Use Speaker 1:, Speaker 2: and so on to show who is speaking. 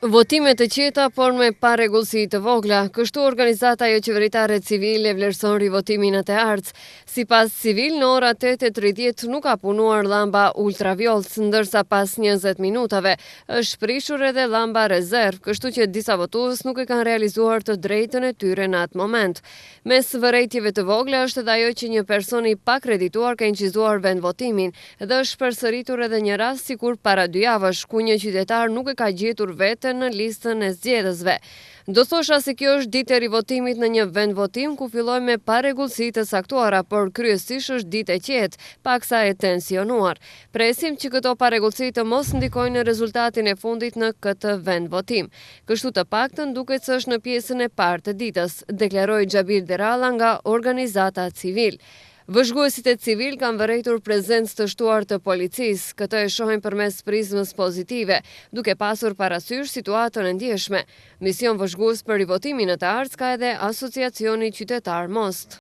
Speaker 1: Votime të qeta, por me parregullsi të vogla. Kështu organizata joqeveritare Civil e vlerëson rivotimin në Tearcë. Sipas Civil, në ora 8:30 nuk ka punuar llamba ultravjollcë, ndërsa pas 20 minutave është prishur edhe llamba rezervë, kështu që disa votues nuk e kanë realizuar të drejtën e tyre në atë moment. Mes vërejtjeve të vogla është edhe ajo që një person i paakredituar ka incizuar vendvotimin dhe është përsëritur edhe një rast sikur para dy javësh, ku një qytetar nuk e ka gjetur veten në listën e zgjedhësve. Do thosha se kjo është ditë e rivotimit në një vendvotim ku filloi me parregullsi të caktuara, por kryesisht është ditë e qetë, paksa e tensionuar. Presim që këto parregullsi të mos ndikojnë në rezultatin e fundit në këtë vendvotim. Kështu të paktën duket se është në pjesën e parë të ditës, deklaroi Xhabir Deralla nga organizata Civil. Vëzhguesit e Civil kanë vërejtur prezencë të shtuar të policisë, këtë e shohin përmes prizmës pozitive, duke pasur parasysh situatën e ndjeshme. Mision vëzhgues për rivotimin në Tearcë ka edhe Asociacioni Qytetar Most.